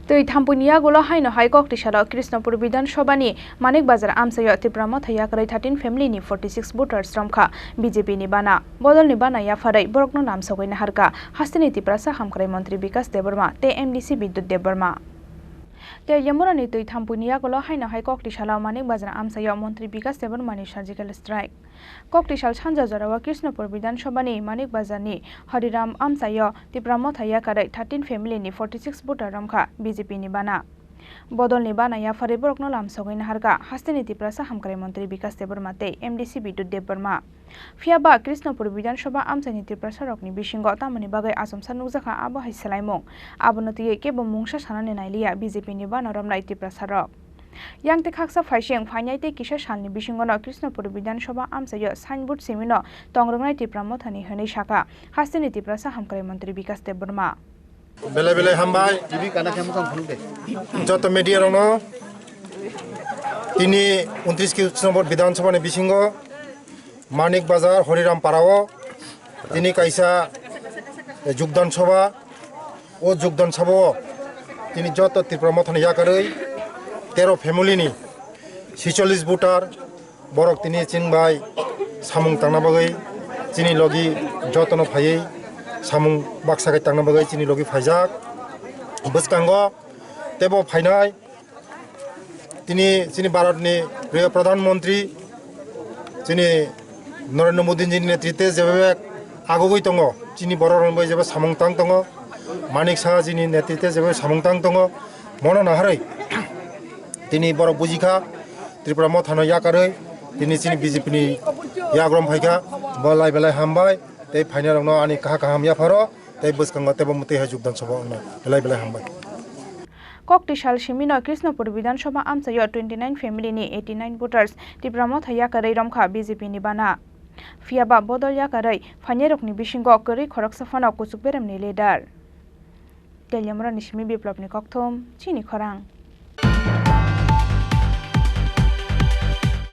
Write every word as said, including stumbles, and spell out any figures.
Twi thampuini yagulo haino hai kok tisalo Krishnapur Bidhan Sabhani Manik Bazar amchaio Tipra Motha yakarwi thirteen family ni forty six voters romkha B J P ni bana. Bodolni bana yapharwi borokno lamsogwi naharkha hasteni Tiprasa hamkrai montri Bikas Debbarma tei M D C Bidyut Debbarma. Teliamurani twi thampuini yagulo haino hai kok tisalo Manik Bazar amchaio montri Bikas Debbarmani surgical strike. Kok tisal sanja jorao Krishnapur Bidhan Sabhani Manik Bazarni Hariram amchaio Tipra Motha yakarwi thirteen family ni forty six voter romkha B J P ni bana. Bodolni bana yapharwi borokno lamsogwi naharkha hasteni Tiprasa hamkrai montri Bikas Debbarma tei M D C Bidyut Debbarma. Phiyaba Krishnapur Bidhan Sabha amchaini Tiprasarokni bisingo tamoni bagwi achomsa nukjakha abo hai swlaimung. Abono twiwi kebo mungsa sanani nailiya B J P ni bana romnai Tiprasarok. Yang tei khaksa phaising phainai tei kisa salni bisingono Krishnapur Bidhan Sabha amchaio signboard simino tong rwngnai Tipra Mothani hwnwi sakha hasteni Tiprasa hamkrai montri Bikas Debbarma. Belai belai hambai. T V kana khe mwchang phunuk de. Joto media rokno tini untris Krishnapur Bidhan Sabhani bisingo Manik Bazar Hariram Parao tini kaisa jugdan sabha. O jugdan sabhao tini joto Tipra Mothani yakarwi tero family ni sicholis voter borok tini chini bai samung tangna bagwi chini logi jotono phaiwi samung baksa khe tangna bagwi chini logi phaijak. Bwskango teibo phainai tini chini Bharatni priyo Pradhan Mantri chini Narendra Modi ni netritwe jebebe agogwi tongo, chini borok rok bai jeba samung tang tongo, Manik Saha jini netritwe jeba samung tang tongo, mono naharwi tini borok bujikha Tripura Mothano yakarwi tini chini B J P ni yagrom phaikha, bo lai belai hambai tei phainai rokno ani kaha kaham yapharo tei bwskango teibo mwtwi hai jugdan sabha wngno belai belai hambai. Kok tisal simino Krishnapur Bidhan Sabha amchaio twenty nine family ni eighty nine voters Tipra Motha yakarwi romkha B J P ni bana. Phiyaba bodol yakarwi phainairokni bisingo kwrwi khoroksa phano Kuchuk Beremni leader. Teliamurani simi Biplopni kokthum, chini khorang.